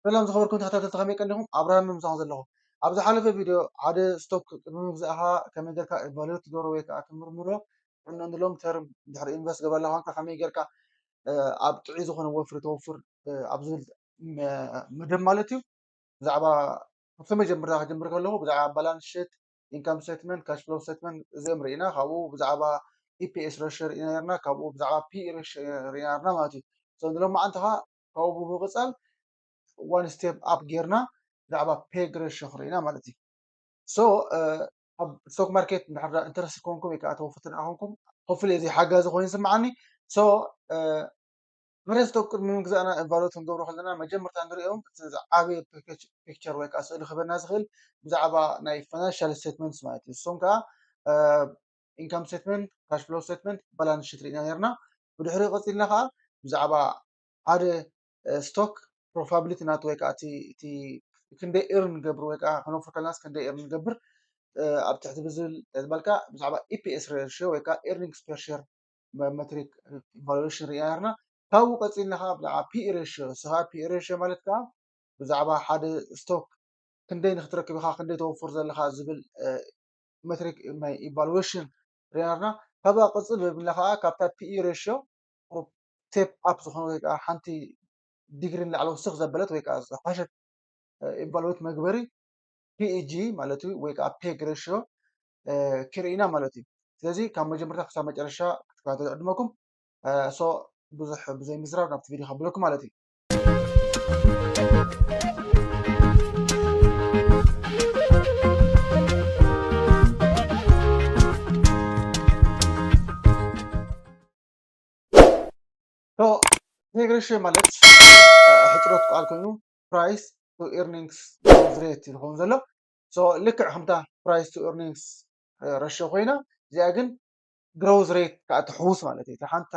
ሰላም ዝኸበርኩም ተኸታተልቲ፣ ከመይ ቀኒኹም? ኣብርሃም ምሳኹም ዘለኹ። ኣብ ዝሓለፈ ቪድዮ ሓደ ስቶክ ቅድሚ ምግዛእኻ ከመይ ጌርካ ኢቫሉዌት ትገብሮ ወይ ከዓ ትምርምሮ፣ ጥዕና ሎንግ ተርም ድሕሪ ኢንቨስት ገበላ ኳንካ ከመይ ጌርካ ኣብ ጥዑይ ዝኾነ ወፍሪ ተወፍር ኣብ ዝብል መደብ ማለት እዩ። ብዛዕባ ካብቲ መጀመርታ ክጀምር ከለኹ ብዛዕባ ባላንስ ሽት፣ ኢንካም ስቴትመንት፣ ካሽ ፍሎ ስቴትመንት እዚኦም ርኢና። ካብኡ ብዛዕባ ኢፒኤስ ሬሽዮ ርኢና ነርና። ካብኡ ብዛዕባ ፒኢ ሬሽዮ ርኢና ነርና ማለት እዩ። ንሎማዓንቲ ከዓ ካብኡ ብምቕፃል ዋን ስቴፕ ኣፕ ጌርና ብዛዕባ ፔግ ሬሽዮ ክርኢና ማለት እዩ። ሶ ኣብ ስቶክ ማርኬት እንድሕር ኢንተረስት ኮንኩም ወይ ከዓ ተወፍትን ኣኾንኩም፣ ሆፍሊ እዚ ሓጋዚ ኮይኑ ይስምዓኒ። ሶ ሓደ ስቶክ ቅድሚ ምግዛእና ኢቫሉዌት ክንገብሮ ከለና መጀመርታ ንሪኦም እቲ ዝዓበየ ፒክቸር ወይ ከዓ ስእሊ ክበና ዝኽእል ብዛዕባ ናይ ፋይናንሻል ስቴትመንትስ ማለት እዩ። እሶም ከዓ ኢንካም ስቴትመንት፣ ካሽ ፍሎ ስቴትመንት፣ ባላንስ ሽት ርኢና ነርና። ብድሕሪ ቀፂልና ከዓ ብዛዕባ ሓደ ስቶክ ፕሮባብሊቲ ናቱ ወይ ከዓ እቲ ክንደይ ኤርን ንገብር ወይ ከዓ ክነፍር ከለናስ ክንደይ ኤርን ንገብር ኣብ ትሕቲ ብዝብል ዝበልካ ብዛዕባ ኢፒኤስ ሬሽዮ ወይ ከዓ ኤርኒንግስ ፐር ሼር መትሪክ ኢቫሉዌሽን ርኢና ነርና። ካብኡ ቀፂልና ከዓ ብዛዕባ ፒኢ ሬሽዮ፣ ንሱ ከዓ ፒኢ ሬሽዮ ማለት ከዓ ብዛዕባ ሓደ ስቶክ ክንደይ ንክትረክብ ኢኻ፣ ክንደይ ተወፍር ዘለኻ ዝብል መትሪክ ኢቫሉዌሽን ርኢና ነርና። ካብኣ ቅፅል ብልና ከዓ ካብታ ፒኢ ሬሽዮ ስቴፕ ኣፕ ዝኾነ ወይ ከዓ ሓንቲ ዲግሪ ንላዕሊ ውስኽ ዘበለት ወይ ከዓ ዝሓሸት ኢቫሉዌት መግበሪ ፒኢጂ ማለት እዩ ወይ ከዓ ፔግ ሬሽዮ ክርኢና ማለት እዩ። ስለዚ ካብ መጀመርታ ክሳብ መጨረሻ ክትከታተሉ ዕድመኩም። ሶ ብዙሕ ብዘይ ምዝራብ ናብቲ ቪድዮ ከብለኩም ማለት እዩ። ሶ ፔግ ሬሽዮ ማለት ሕፅረት ቃል ኮይኑ ፕራይስ ቱ ኤርኒንግስ ግሮዝ ሬት ዝኸውን ዘሎ። ሶ ልክዕ ከምታ ፕራይስ ቱ ኤርኒንግስ ሬሽዮ ኮይና እዚኣ ግን ግሮዝ ሬት ከዓ ትሕውስ ማለት እዩ። ሓንታ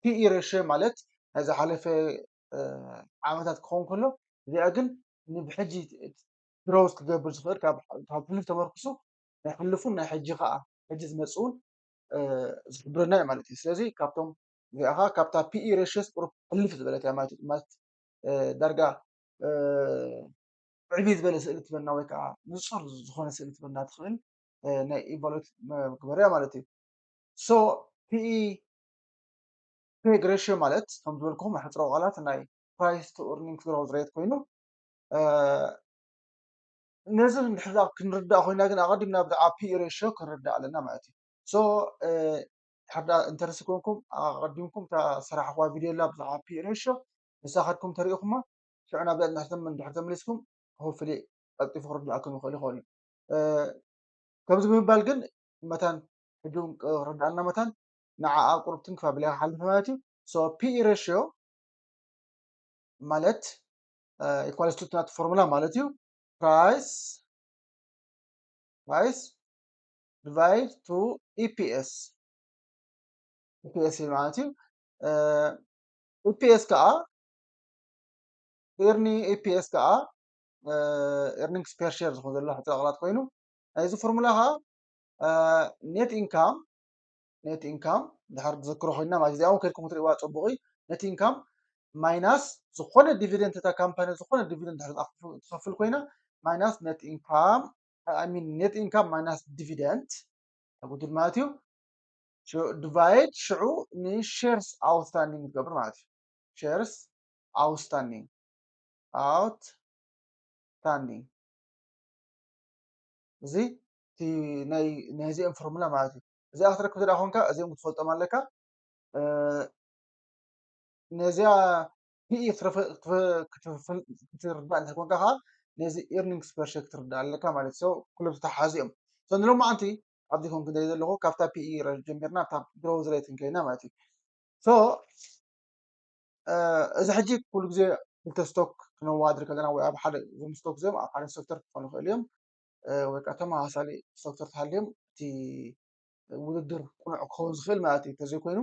ፒኢ ሬሽዮ ማለት ናይ ዝሓለፈ ዓመታት ክኸውን ከሎ እዚኣ ግን ንብሕጂ ግሮዝ ክገብር ዝኽእል ካብ ሕሉፍ ተመርኩሱ ናይ ሕሉፉን ናይ ሕጂ ከዓ ሕጂ ዝመፅኡን ዝሕብረና እዩ ማለት እዩ። ስለዚ ካብቶም እዚኣ ከዓ ካብታ ፒኢ ሬሽዮስ ቁሩብ ሕልፍ ዝበለት እያ ማለት እዩ። ማለት ዳርጋ ዕብይ ዝበለ ስእሊ ትበና ወይ ከዓ ንፁር ዝኾነ ስእሊ ትበና ትኽእል ናይ ኢቫሉዌት መግበርያ ማለት እዩ። ሶ ፒኢ ፔግ ሬሽዮ ማለት ከም ዝበልኩም ሕፅሮ ቃላት ናይ ፕራይስ ቱ ኤርኒንግስ ግሮዝ ሬት ኮይኑ ነዚ እንድሕር ክንርዳእ ኮይና ግን ኣቐዲምና ብዛዕባ ፒኢ ሬሽዮ ክንርዳእ ኣለና ማለት እዩ። ሶ እንተርሲ ኮንኩም ኣቐዲምኩም እታ ሰራሕዋ ቪድዮ ላ ብዛዕባ ፒኢ ሬሽዮ ንሳ ከድኩም ተሪኢኹማ ሽዑ ናብ እንድሕር ተመሊስኩም ሆፍሊ ቀልጢፉ ክርዳእኩም ይኽእል ይኸውን እዩ። ከምዚ ብምባል ግን መታን ሕጂ እውን ክርዳእና መታን ንዓኣ ቁሩብ ትንክፍ ኣቢለ ክሓልፍ ማለት እዩ። ሶ ፒኢ ሬሽዮ ማለት ኢኳልስ ቱ ናቱ ፎርሙላ ማለት እዩ። ፕራይስ ፕራይስ ዲቫይድ ቱ ኢፒኤስ ኢፒኤስ ማለት እዩ። ኢፒኤስ ከዓ ኤርኒ ኢፒኤስ ከዓ ኤርኒንግስ ፐር ሼር ዝኾን ዘሎ ሕፅረ ቃላት ኮይኑ ናይዚ ፎርሙላ ከዓ ኔት ኢንካም ኔት ኢንካም ድሓር ትዘክሮ ኮይና ማለት እዚኣ እውን ከድኩም ክትሪእዋ ፅቡቕ እዩ። ኔት ኢንካም ማይናስ ዝኾነ ዲቪደንት እታ ካምፓኒ ዝኾነ ዲቪደንት ድሕር ትኸፍል ኮይና ማይናስ ኔት ኢንካም I mean net income minus dividend ተጉድል ማለት እዩ። ዲቫይድ ሽዑ ንሼርስ ኣውትስታንዲንግ ትገብር ማለት እዩ። ሼርስ ኣውትስታንዲንግ ኣውትስታንዲንግ እዚ ናይ ናይዚኦም ፎርሙላ ማለት እዩ። እዚኣ ክትረክብ ዝዳ ኮንካ እዚኦም ክትፈልጦም ኣለካ። ነዚኣ ፒኢ ክትርዳእ እንተ ኮንካ ከዓ ነዚ ኤርኒንግስ ፐር ሼር ክትርዳእ ኣለካ ማለት እዩ። ኩሎም ዝተሓሓዙ እዮም። ንሎማዓንቲ ኣብዚ ኮንክ ንርኢ ዘለኹ ካብታ ፒኢ ጀሚርና ኣብታ ግሮዝ ሬት ክንከይና ማለት እዩ። ሶ እዚ ሕጂ ኩሉ ግዜ ክልተ ስቶክ ክነዋድር ከለና ወይ ኣብ ሓደ እዞም ስቶክ እዚኦም ኣብ ሓደ ሴክተር ክኾኑ ይኽእሉ እዮም ወይ ከዓ ተመሳሳሊ ሴክተር ተሃልዮም እቲ ውድድር ቅኑዕ ክኸውን ዝኽእል ማለት እዩ። እንተዘይኮይኑ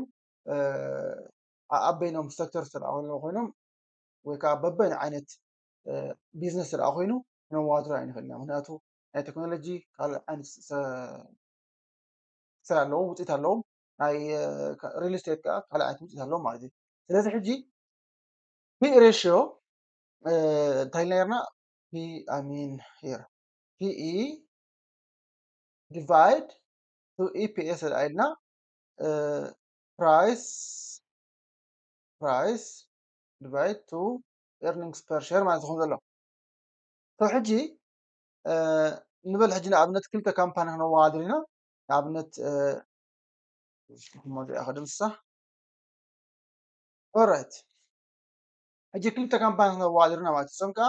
ኣብ በይኖም ሴክተር ስለ ኮይኖም ወይ ከዓ በበይኑ ዓይነት ቢዝነስ ስለ ኮይኑ ክነዋድሮ ኣይንኽእል ኢና። ምክንያቱ ናይ ቴክኖሎጂ ካልእ ዓይነት ስራ ኣለዎም፣ ውፅኢት ኣለዎም። ናይ ሪል ስቴት ከዓ ካልእ ዓይነት ውፅኢት ኣለዎም ማለት እዩ። ስለዚ ሕጂ ፒኢ ሬሽዮ እንታይ ነርና? P I mean here PE divide to EPS ኢልና price price divide to earnings per share ማለት ዝኾን ዘሎ። So ሕጂ ንበል ሕጂ ንኣብነት ክልተ ካምፓኒ ክነወዳድር ኢና። ንኣብነት ሞዚኣ ክድምስሳ። Alright፣ ሕጂ ክልተ ካምፓኒ ክነወዳድርና ማለት እሶም ከዓ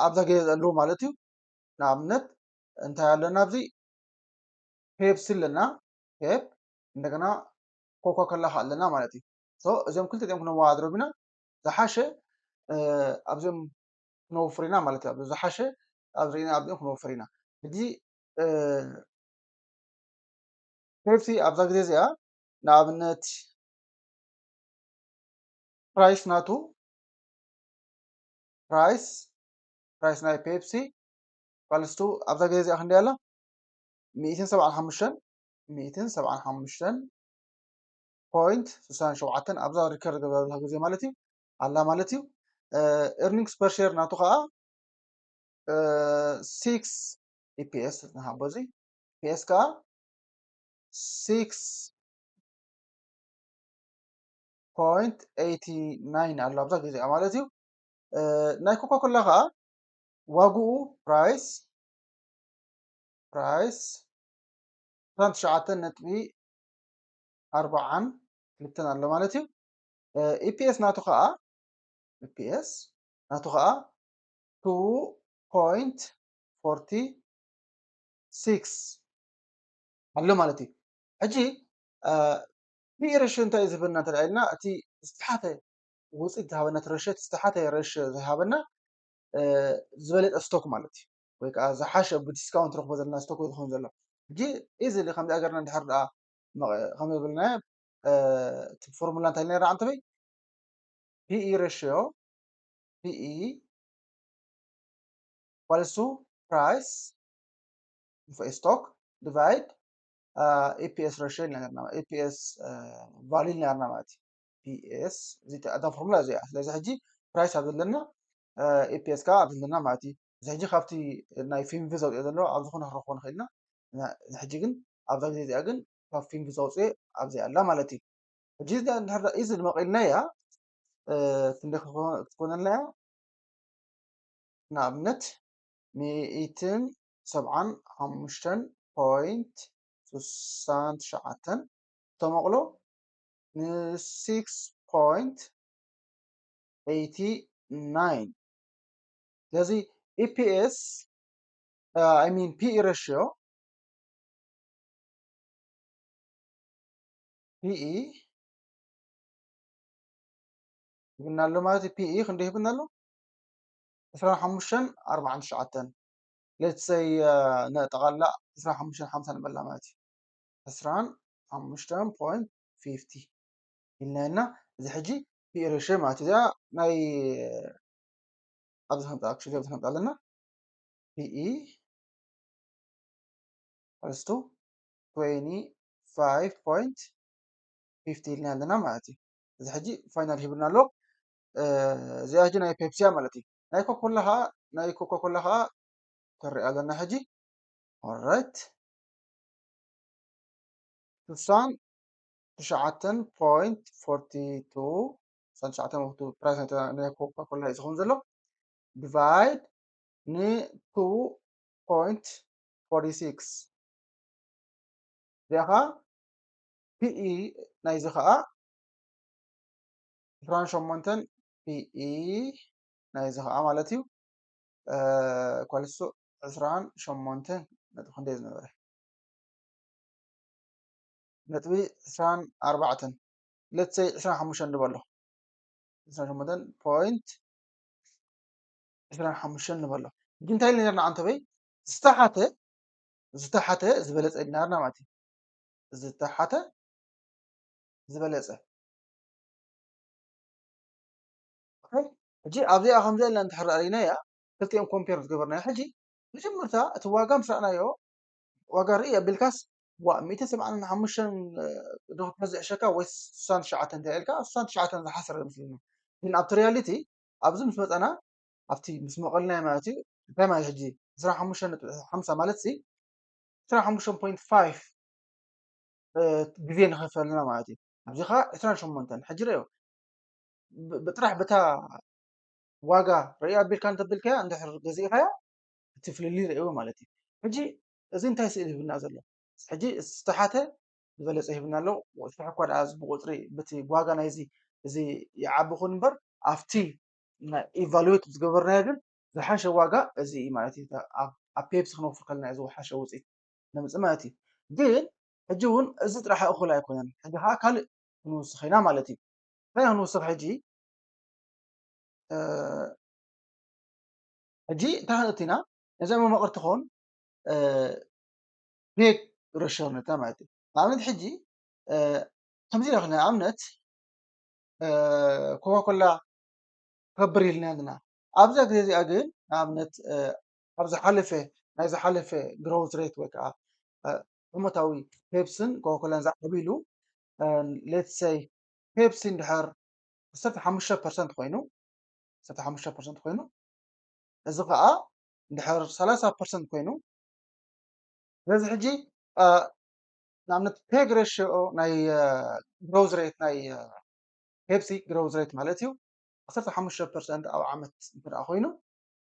ኣብዛ ግዜ ዘለዉ ማለት እዩ። ንኣብነት እንታይ ኣለና ኣብዚ? ፔፕሲ ኣለና፣ ፔፕ፣ እንደገና ኮካ ኮላ ከዓ ኣለና ማለት እዩ። እዚኦም ክልተ እዚኦም ክነወዳድሮም ኢና። ዝሓሸ ኣብዚኦም ክነውፍር ኢና ማለት እዩ። ዝሓሸ ኣብዚ ርኢና ኣብዚኦም ክነውፍር ኢና። ሕጂ ፔፕሲ ኣብዛ ግዜ እዚኣ ንኣብነት ፕራይስ ናቱ ፕራይስ ፕራይስ ናይ ፔፕሲ ኳልስቱ ኣብዛ ግዜ እዚኣ ክንደይ ኣላ? ሚእትን ሰብዓን ሓሙሽተን ሚእትን ሰብዓን ሓሙሽተን ፖይንት ስሳን ሸውዓተን ኣብዛ ሪከርድ ገበረላ ግዜ ማለት እዩ ኣላ ማለት እዩ። ኤርኒንግስ ፐር ሼር ናቱ ከዓ ሲክስ ኢፒኤስ ንሃቦ እዚ ኢፒኤስ ከዓ ሲክስ ፖይንት ኤይቲ ናይን ኣሎ ኣብዛ ግዜኣ ማለት እዩ። ናይ ኮካኮላ ከዓ ዋግኡ ፕራይስ ፕራይስ ዕስራን ትሽዓተን ነጥቢ ኣርባዓን ክልተን ኣሎ ማለት እዩ። ኢፒኤስ ናቱ ከዓ ኢፒኤስ ናቱ ከዓ ቱ ፖይንት ፎርቲ ሲክስ ኣሎ ማለት እዩ። ሕጂ ፒኢ ሬሽዮ እንታይ እዩ ዝህበና እንተ ኢልና እቲ ዝተሓተ ውፅኢት ዝሃበና እቲ ሬሽዮ ዝተሓተ ሬሽዮ ዝሃበና ዝበለጠ ስቶክ ማለት እዩ። ወይ ከዓ ዝሓሸ ብዲስካውንት ረክቦ ዘለና ስቶክ ዝኸውን ዘሎ ሕጂ ኢዝሊ ከምዚ ኣገርና እንድሕር ደኣ ከም ዝብልና እቲ ፎርሙላ እንታይ ነራ ዓንተበይ ፒኢ ሬሽዮ ፒኢ ኳልሱ ፕራይስ ስቶክ ዲቫይድ ኢፒኤስ ሬሽዮ ኢልና ነርና ኢፒኤስ ቫሉ ኢልና ነርና ማለት እዩ። ፒኤስ እዚኣ ፎርሙላ እዚኣ ስለዚ ሕጂ ፕራይስ ኣብ ዘለና ኢፒኤስ ከዓ ኣብ ዘለና ማለት እዩ። እዚ ሕጂ ካብቲ ናይ ፊንቪ ዘውፅኦ ዘሎ ኣብ ዝኾነ ክረክቦ ንኽእል ኢና። ሕጂ ግን ኣብዛ ግዜ እዚኣ ግን ካብ ፊንቪ ዘውፅኦ ኣብዚኣ ኣላ ማለት እዩ። ሕጂ እዚኣ እንድሕር ኢዚ መቒልና እያ ክንደ ክትኮነልና እያ ንኣብነት ሚእትን ሰብዓን ሓሙሽተን ፖይንት ስሳን ትሽዓተን ተመቕሎ ንሲክስ ፖይንት ኤይቲ ናይን ስለዚ ኢፒኤስ I mean ፒኢ ሬሽዮ ፒኢ ይብና ኣሎ ማለት እዩ። ፒኢ ክንደይ ይህብና ኣሎ? ዕስራን ሓሙሽተን ኣርባዓን ትሽዓተን ሌትሰይ ነጠቓላ ዕስራን ሓሙሽተን ሓምሳ ንበላ ማለት እዩ። ዕስራን ሓሙሽተን ፖይንት ፊፍቲ ኢልና ኢልና እዚ ሕጂ ፒኢ ሬሽዮ ማለት እዚኣ ናይ ኣብዚ ከምፃ ኣክቹሊ ኣብዚ ከምፃ ኣለና ፒኢ ሪስቱ ትዌንቲ ፋይቭ ፖይንት ፊፍቲ ኢልና ኣለና ማለት እዩ። እዚ ሕጂ ፋይናል ሂብና ኣሎ። እዚኣ ሕጂ ናይ ፔፕሲያ ማለት እዩ። ናይ ኮኮላ ከዓ ናይ ኮካኮላ ከዓ ተሪኣ ኣለና ሕጂ ኦራይት ስሳን ትሽዓተን ፖይንት ፎርቲ ቱ ስሳን ትሽዓተን ወቅቱ ፕራይስ ናይ ኮካኮላ እዩ ዝኸውን ዘሎ ዲቫይድ ን ቱ ፖይንት ፎርቲ ሲክስ እዚኣ ከዓ ፒኢ ናይዚ ከዓ ዕስራን ሸሞንተን ፒኢ ናይዚ ከዓ ማለት እዩ ኳልሱ ዕስራን ሸሞንተን ነጥቢ ክንደይ ዝነበረ ነጥቢ ዕስራን ኣርባዕተን ሌትሰይ ዕስራን ሓሙሽተን ንበሎ ዕስራን ሸሞንተን ፖይንት ዕስራን ሓሙሽተን ንበሎ ሕጂ እንታይ ኢልና ነርና ዓንተበይ ዝተሓተ ዝተሓተ ዝበለፀ ኢልና ነርና ማለት እዩ ዝተሓተ ዝበለፀ ሕጂ ኣብዚኣ ከምዚ ኢልና እንድሕር ርኢናያ ክልቲኦም ኮምፔር ዝገበርናዮ ሕጂ መጀመርታ እቲ ዋጋ ምስ ረኣናዮ ዋጋ ርኢ ኣቢልካስ ዋ ሚእትን ሰብዓን ሓሙሽተን ዶ ክትገዝእ ዕሸካ ወይ ስሳን ትሽዓተን እንታይ ኢልካ ስሳን ትሽዓተን ዝሓሰረ ምስልና ግን ኣብቲ ሪያሊቲ ኣብዚ ምስ መፀና ኣብቲ ምስ መቐልና ማለት እዩ እንታይ ማለት ሕጂ ዕስራን ሓሙሽተን ነጥቢ ሓምሳ ማለት ሲ ዕስራን ሓሙሽተን ፖይንት ፋይቭ ግዜ ንኸፈልና ማለት እዩ። ኣብዚ ከዓ ዕስራን ሸሞንተን ሕጂ ርዮ ብጥራሕ በታ ዋጋ ርኢ ኣቢልካ እንተብልካያ እንድሕር ገዚእካያ እቲ ፍልልይ ርእዎ ማለት እዩ። ሕጂ እዚ እንታይ ስእል ይህብና ዘሎ? ሕጂ ዝተሓተ ዝበለፀ ይህብና ኣሎ። ዝተሐኳ ደኣ ብቁፅሪ ብቲ ብዋጋ ናይዚ እዚ ይዓቢ ኹን እምበር ኣብቲ ኢቫሉዌት ዝገበርናዮ ግን ዝሓሸ ዋጋ እዚ እዩ ማለት እዩ። ኣብ ፔፕሲ ክንወፍር ከለና እዚ ዝሓሸ ውፅኢት ነምፅእ ማለት እዩ። ግን ሕጂ እውን እዚ ጥራሕ እኹል ኣይኮነን። ሕጂ ከዓ ካልእ ክንውስኽ ኢና ማለት እዩ። እንታይ ክንውስኽ ሕጂ? ሕጂ እንታይ ክንእቲ ኢና? ነዛ መማቕርቲ ኾን ፔግ ረሽዮ ነታ ማለት እዩ። ንኣብነት ሕጂ ከምዚ ኢለ ንኣብነት ኮካኮላ ከብር ኢልና ኣለና። ኣብዛ ግዜ እዚኣ ግን ንኣብነት ኣብ ዝሓለፈ ናይ ዝሓለፈ ግሮውዝ ሬት ወይ ከዓ ዓመታዊ ፔፕስን ኮካኮላን ዝዓብሉ ሌትስ ሰይ ፔፕሲ እንድሕር ዓሰርተ ሓሙሽተ ፐርሰንት ኮይኑ ዓሰርተ ሓሙሽተ ፐርሰንት ኮይኑ እዚ ከዓ እንድሕር ሰላሳ ፐርሰንት ኮይኑ ስለዚ ሕጂ ንኣብነት ፔግ ሬሽዮ ናይ ግሮዝ ሬት ናይ ፔፕሲ ግሮዝ ሬት ማለት እዩ ዓሰርተ ሓሙሽተ ፐርሰንት ኣብ ዓመት እንተ ኮይኑ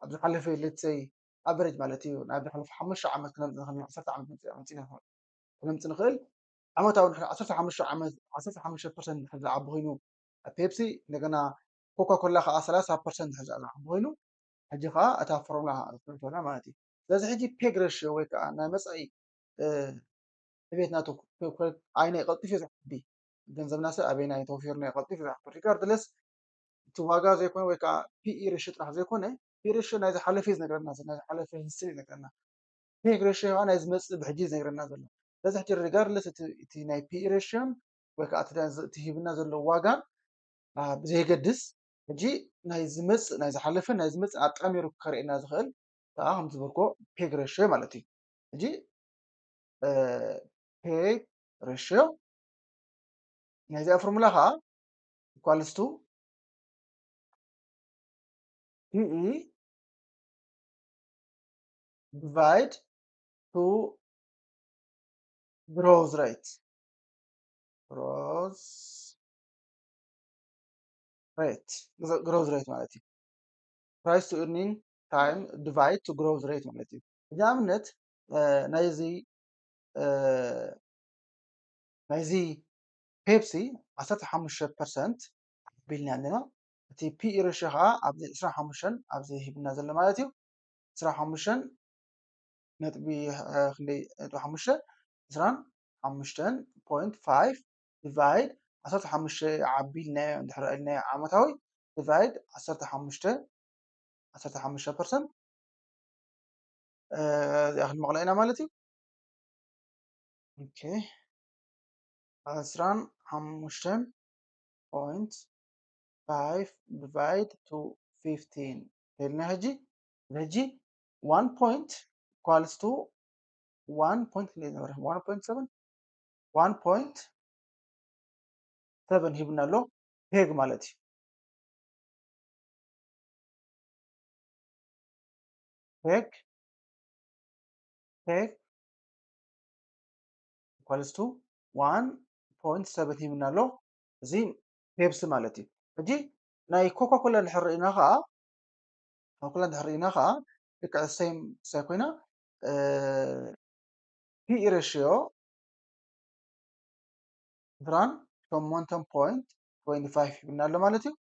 ኣብ ዝሓለፈ ሌትስ ሰይ ኣቨሬጅ ማለት እዩ ናይ ዝሓለፈ ሓሙሽተ ዓመት ክነምፅ ንኽእል ዓሰርተ ዓመት መፂና ክነምፅ ንኽእል ዓመታዊ ንሕና ዓሰርተ ሓሙሽተ ዓመት ዓሰርተ ሓሙሽተ ፐርሰንት ንድሕር ዝዓቢ ኮይኑ ፔፕሲ እንደገና ኮካ ኮላ ከዓ ሰላሳ ፐርሰንት ንድሕር ዝዓቢ ኮይኑ ሕጂ ከዓ እታ ፎርሙላ ትፈልጠና ማለት እዩ። ስለዚ ሕጂ ፔግ ሬሽዮ ወይ ከዓ ናይ መፃኢ ዕቤት ናቱ ኣይናይ ቀልጢፉ እዩ ዝዓቢ ገንዘብና ሰብ ኣበይናይ ተወፊሩና እዩ ቀልጢፉ ዝዓቢ ሪጋርድለስ እቲ ዋጋ ዘይኮነ ወይ ከዓ ፒኢ ሬሽዮ ጥራሕ ዘይኮነ ፒኢ ሬሽዮ ናይ ዝሓለፈ እዩ ዝነግረና ናይ ዝሓለፈ ሂስትሪ እዩ ዝነግረና ፔግ ሬሽዮ ከዓ ናይ ዝመፅእ ብሕጂ እዩ ዝነግረና ዘሎ ስለዚ ሕጂ ሪጋርድለስ እቲ ናይ ፒኢ ሬሽዮን ወይ ከዓ እቲ ሂብና ዘሎ ዋጋን ብዘይገድስ ሕጂ ናይ ዝመፅእ ናይ ዝሓለፈ ናይ ዝመፅእ ኣጣሚሩ ከርእየና ዝኽእል ከዓ ከም ዝበልኮ ፔግ ሬሽዮ ማለት እዩ ሕጂ ፔግ ሬሽዮ ናይዚኣ ፎርሙላ ከዓ equals to ፒኢ divide to growth rate growth rate growth rate ማለት እዩ price to earning time divide to growth rate ማለት እዩ እዚ ኣብነት ናይዚ ናይዚ ፔፕሲ ዓሰርተ ሓሙሽተ ፐርሰንት ኣቢልና ኣለና እቲ ፒኢ ሬሽዮ ከዓ ኣብዚ ዕስራን ሓሙሽተን ኣብዚ ሂብና ዘሎ ማለት እዩ ዕስራን ሓሙሽተን ነጥቢ ክንደይ ነጥቢ ሓሙሽተ ዕስራን ሓሙሽተን ፖይንት ፋይቭ ዲቫይድ ዓሰርተ ሓሙሽተ ዓቢ ኢልናዮ እንድሕር ኢልናዮ ዓመታዊ ዲቫይድ ዓሰርተ ሓሙሽተ ዓሰርተ ሓሙሽተ ፐርሰንት እዚኣ ክንመቕላ ኢና ማለት እዩ ኦኬ ዕስራን ሓሙሽተን ፖይንት ፋይቭ ዲቫይድ ቱ ፊፍቲን ኢልና ሕጂ ሕጂ ዋን ፖይንት equals to one point ክንደይ ነበረ one point seven one point seven ሂብና ኣሎ ፔግ ማለት እዩ ፔግ ፔግ equals to one point seven ሂብና ኣሎ እዚ ፔፕሲ ማለት እዩ ሕጂ ናይ ኮካ ኮላ እንድሕር ርኢና ከዓ ኮካ ኮላ እንድሕር ርኢና ከዓ ልክዕ ሴም ሳይ ኮይና ፒኢ ሬሽዮ ዕስራን ሸሞንተን ፖይንት ትወንቲ ፋይቭ ሂብና ኣሎ ማለት እዩ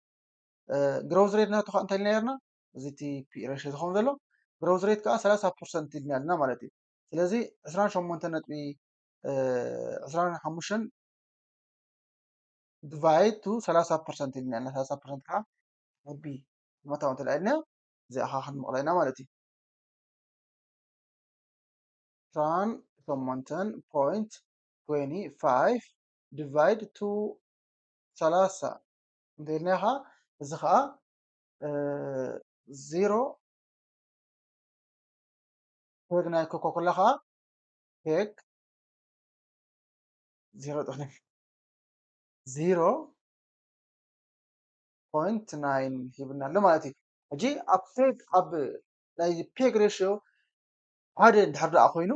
ግሮዝ ሬት ናቱ ከዓ እንታይ ኢልና ነርና እዚ እቲ ፒኢ ሬሽዮ ዝኸውን ዘሎ ግሮዝ ሬት ከዓ ሰላሳ ፐርሰንት ኢልና ኣለና ማለት እዩ ስለዚ ዕስራን ሸሞንተን ነጥቢ ዕስራን ሓሙሽተን ዲቫይድ ቱ ሰላሳ ፐርሰንት ኢልና ኣለና ሰላሳ ፐርሰንት ከዓ ዓቢ ዓመታዊ እንተ ኢልና እዚኣ ከዓ ክንመቕላ ኢና ማለት እዩ ዕስራን ሸሞንተን ፖይንት ትወንቲ ፋይቭ ዲቫይድ ቱ ሰላሳ እንተ ኢልና ከዓ እዚ ከዓ ዜሮ ፔግ ናይ ኮካ ኮላ ከዓ ፔግ ዜሮ ጥቕኒ ዜሮ point nine ሂብና ኣሎ ማለት እዩ። ሕጂ ኣብ ፔግ ኣብ ናይ ፔግ ሬሽዮ ሓደ እንድሕር ደኣ ኮይኑ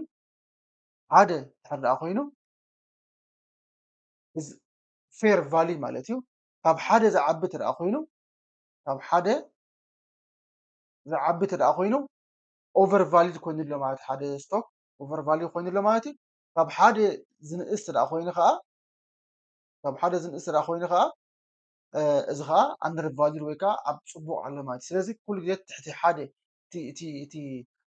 ሓደ እንድሕር ደኣ ኮይኑ ፌር ቫሊ ማለት እዩ። ካብ ሓደ ዝዓቢ እንተ ደኣ ኮይኑ ካብ ሓደ ዝዓቢ እንተ ደኣ ኮይኑ ኦቨር ቫሊድ ኮይኑ ኣሎ ማለት ሓደ ስቶክ ኦቨር ቫሊድ ኮይኑ ኣሎ ማለት እዩ። ካብ ሓደ ዝንእስ እንተ ደኣ ኮይኑ ከዓ ካብ ሓደ ዝንእስ እንተ ደኣ ኮይኑ ከዓ እዚ ከዓ ኣንደር ቫሊድ ወይ ከዓ ኣብ ፅቡቕ ኣሎ ማለት እዩ። ስለዚ ኩሉ ግዜ ትሕቲ ሓደ እቲ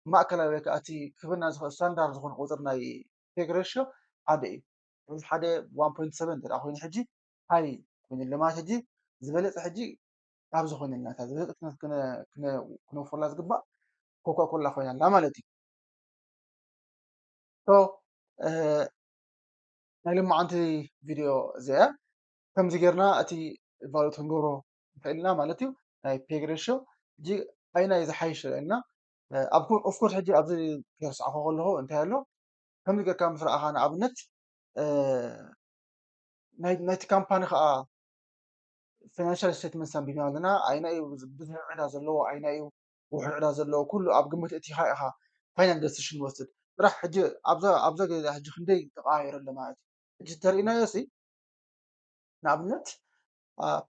ማእከላይ ወይ ከዓ እቲ ክህበና ዝኽእል ስታንዳርድ ዝኾነ ቁፅሪ ናይ ፔግ ሬሽዮ ሓደ እዩ። እዚ ሓደ ዋን ፖይንት ሰቨን እንተ ደኣ ኮይኑ ሕጂ ሃይ ኮይኑ ኣሎ ማለት ሕጂ ዝበለፀ ሕጂ ኣብዚ ኮይነልና እታ ዝበለፀ ክነወፍረላ ዝግባእ ኮካ ኮላ ኮይና ኣላ ማለት እዩ። ናይ ልማዓንቲ ቪድዮ እዚኣ ከምዚ ጌርና እቲ ቫሉት ክንገብሮ ንኽእል ኢና ማለት እዩ። ናይ ፔግ ሬሽዮ ሕጂ ኣይናይ ዝሓይሽ ኢልና ኦፍኮርስ ሕጂ ኣብዚ ከርስዓኮ ከለኹ እንታይ ኣሎ ከምዚ ጌርካ ምስ ረኣኻ ንኣብነት ናይቲ ካምፓኒ ከዓ ፋይናንሻል ስቴትመንት ኣንቢብና ኣለና። ኣይና እዩ ብዙሕ ዕዳ ዘለዎ ኣይና እዩ ውሕድ ዕዳ ዘለዎ ኩሉ ኣብ ግምት እቲኻ ኢኻ ፋይናል ደሲሽን ወስድ ጥራሕ ሕጂ ኣብዛ ግዜ ሕጂ ክንደይ ተቀያየረ ኣሎ ማለት እዩ። ሕጂ ተርእናዮ ሲ ንኣብነት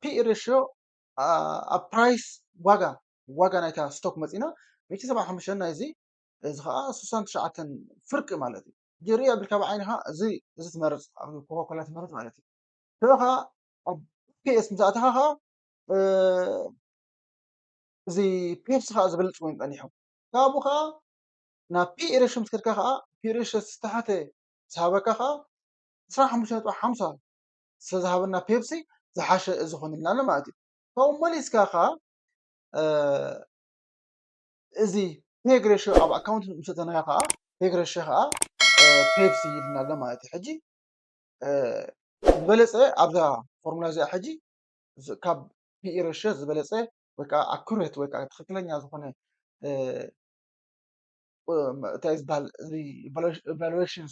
ፒኢ ሬሽዮ ኣብ ፕራይስ ዋጋ ዋጋ ናይታ ስቶክ መፂና ሚእቲ ሰብዓ ሓሙሽተ ናይዚ እዚ ከዓ ስሳን ትሽዓተን ፍርቂ ማለት እዩ። ሕጂ ርኢ ኣቢልካ ብዓይንኻ እዚ እዚ ትመርፅ ኣብ ኮካኮላ ትመርፅ ማለት እዩ። ተበኻ ኣብ ፒኤስ ምስ ኣተኻ ከዓ እዚ ፔፕሲ ከዓ ዝበልፅ ኮይኑ ፀኒሑ ካብኡ ከዓ ናብ ፒኢ ሬሽዮ ምስ ከድካ ከዓ ፒኢ ሬሽዮ ዝተሓተ ዝሃበካ ከዓ ዕስራን ሓሙሽተን ነጥቢ ሓምሳ ስለ ዝሃበና ፔፕሲ ዝሓሸ እዚ ኮይኑልና ኣሎ ማለት እዩ። ካብኡ መሊስካ ከዓ እዚ ፔግ ሬሽዮ ኣብ ኣካውንት ምስ ኣተናዮ ከዓ ፔግ ሬሽዮ ከዓ ፔፕሲ ይልና ኣሎ ማለት እዩ። ሕጂ ዝበለፀ ኣብዛ ፎርሙላ እዚኣ ሕጂ ካብ ፒኢ ሬሽዮ ዝበለፀ ወይ ከዓ ኣኩሬት ወይ ከዓ ትክክለኛ ዝኾነ እንታይ ዝበሃል ኢቫሉዌሽን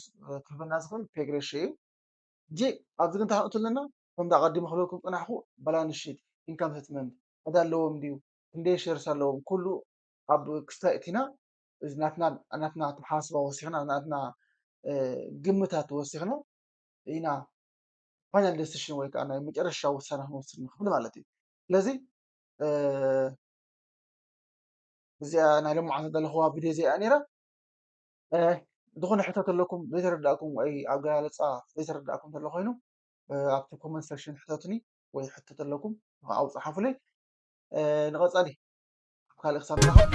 ክህበና ዝኽእል ፔግ ሬሽዮ እዩ። ሕጂ ኣብዚ ግን እንታይ ክንእቱ ኣለና? ከምዚ ኣቐዲመ ክብለኩም ዝፀናሕኩ ባላንስ ሺት፣ ኢንካም ስቴትመንት ዕዳ ኣለዎም ድዩ፣ ክንደይ ሸርስ ኣለዎም፣ ኩሉ ኣብ ክስታይ እቲና እዚ ናትና ናትና ኣተሓሳስባ ወሲኽና ናትና ግምታት ወሲኽና ኢና ፋይናል ደሲሽን ወይ ከዓ ናይ መጨረሻ ውሳነ ክንወስድ ንኽእል ማለት እዩ። ስለዚ እዚኣ ናይ ሎማዓንቲ ዘለኹዋ ቪድዮ እዚኣ ነይራ። ዝኾነ ሕቶ ተለኩም ዘይተረዳእኩም ወይ ኣገላለፃ ዘይተረዳእኩም ተሎ ኮይኑ ኣብቲ ኮመንት ሴክሽን ሕተቱኒ ወይ ሕቶ ተለኩም ኣብኡ ፀሓፉለይ። ንቐፃሊ ኣብ ካልእ ክሳብ ንራኸብ